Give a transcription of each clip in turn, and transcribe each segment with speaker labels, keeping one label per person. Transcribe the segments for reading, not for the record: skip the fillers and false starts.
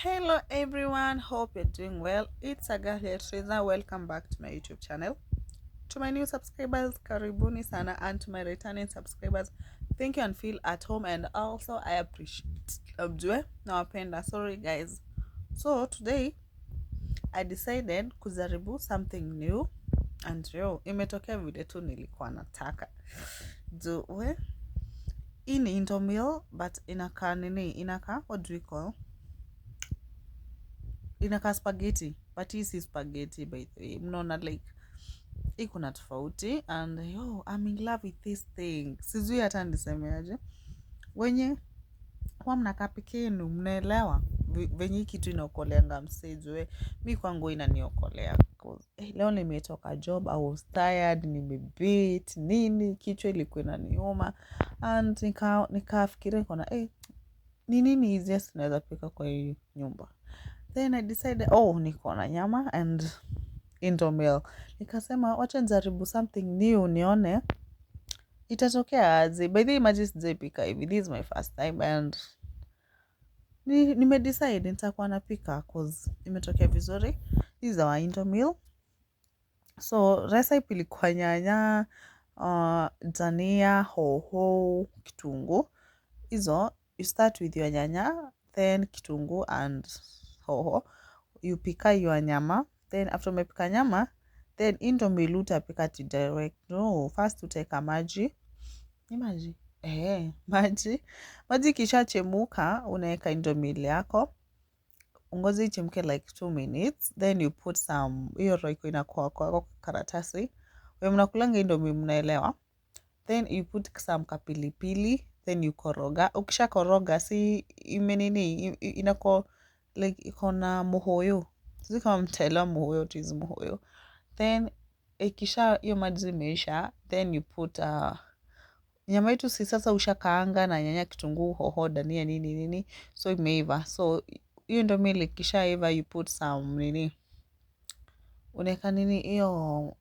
Speaker 1: Hello everyone, hope you're doing well. It's Aga here, Triza. Welcome back to my YouTube channel. To my new subscribers, karibuni sana, and to my returning subscribers, thank you and feel at home, and also I appreciate. Mjue nawapenda. Sorry guys. So today I decided kujaribu something new and yo, imetokea vile tu nilikuwa nataka. Juu we hii ni Indomie, but inakaa nini? Inakaa, what do we call? Inakaa spaghetti, but hii si spaghetti, by the way. Mnaona like hii kuna tofauti, and yo, I'm in love with this thing. Sijui hata nisemeaje. Wenye huwa mnakaa peke yenu mnaelewa venye hii kitu inaokoleanga msee. Juu mi kwangu inaniokolea. 'Cause, leo nimetoka job, I was tired, nimebeat nini, kichwa ilikuwa inaniuma, and nikafikiria, nikaona, ni nini easiest naweza pika kwa hii nyumba? Then I decided, oh, niko na nyama and Indomie. Nikasema wacha nijaribu something new, nione itatokea aje. By the way, imagine sijaipika hivi. This is my first time and nimedecide nitakuwa napika 'cause imetokea vizuri. This is our Indomie. So recipe ilikuwa nyanya, dania, hoho, kitunguu. Hizo you start with your nyanya, then kitunguu and hoho. You pika your nyama, then after umepika nyama, then Indomie utapika ati direct? No, first utaweka maji. Ni maji, maji. Maji ikishachemuka, unaweka Indomie yako, ungoje ichemke like 2 minutes, then you put some hiyo Royco inakuwa kwa karatasi. We mnakulanga Indomie mnaelewa. Then you put some kapilipili, then you koroga. Ukisha koroga, si imenini, inakuwa like iko na muhoyo. Sijui kama mtaelewa muhoyo. It is muhoyo. Then ikisha, hiyo maji imeisha, then you put nyama yetu. Si sasa ushakaanga na nyanya, kitunguu, hoho, dania, nini nini, so imeiva. So hiyo ndio meal. Ikishaiva, you put some nini, unaweka nini, hiyo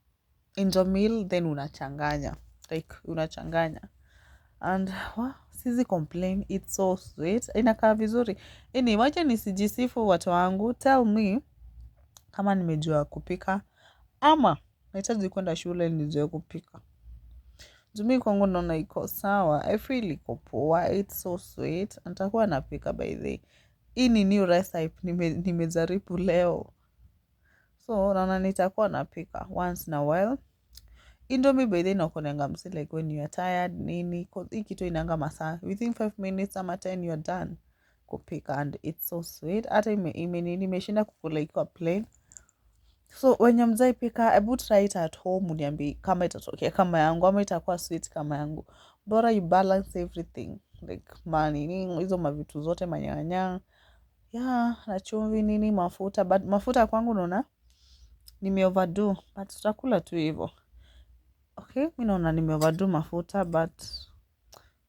Speaker 1: Indomie, then unachanganya, like unachanganya, and wow, siezi complain. It's so sweet, inakaa vizuri. Ini wacha nisijisifu, watu wangu. Tell me kama nimejua kupika ama nahitaji kwenda shule nijue kupika. Juu mi kwangu naona iko sawa. I feel iko poa. It's so sweet. Nitakuwa napika, by the way. Hii ni new recipe nimejaribu leo, so naona nitakuwa napika once in a while. Indomie, by the way, inaokoleanga msee like when you are tired, nini, 'cause hii kitu inanga masaa. Within 5 minutes ama 10, you are done kupika, and it's so sweet. Hata ime nini, imeshinda kukula ikiwa plain. So wenye hamjaipika, hebu try it at home, uniambie kama itatokea kama yangu ama itakuwa sweet kama yangu. Bora you balance everything, like manini, hizo mavitu zote, manyanya, yeah, na chumvi, nini, mafuta. But mafuta kwangu naona nime overdo, but tutakula tu hivyo. Okay, mi naona nime overdo mafuta, but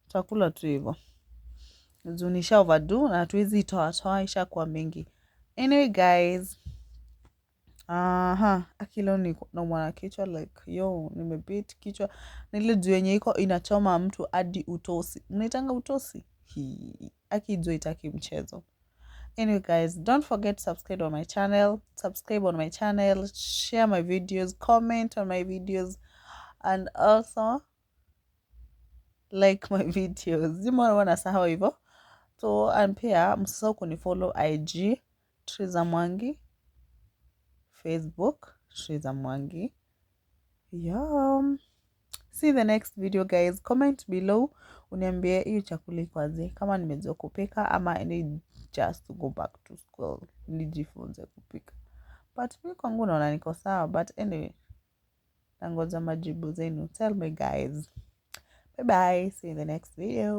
Speaker 1: tutakula tu hivyo juu nisha overdo na hatuwezi toa toa, ishakuwa mingi. Anyway guys, aha, aki leo ni naumwa na kichwa, like yo, nimebeat kichwa na ile juu yenye iko inachoma mtu hadi utosi. Mnaitanga utosi? Hii aki juu itaki mchezo. Anyway guys, don't forget to subscribe on my channel, subscribe on my channel, share my videos, comment on my videos and also like my videos. Zima wanasahau hivyo. So and pia msisahau kunifollow IG, Triza Mwangi, Facebook, Triza Mwangi. Yeah. See you the next video, guys. Comment below uniambie hiyo chakula iko aje, kama nimejua kupika ama I need just to go back to school nijifunze kupika. But mi kwangu naona niko sawa, but anyway, nangoja majibu zenu. Tell me, guys. Bye bye, see you in the next video.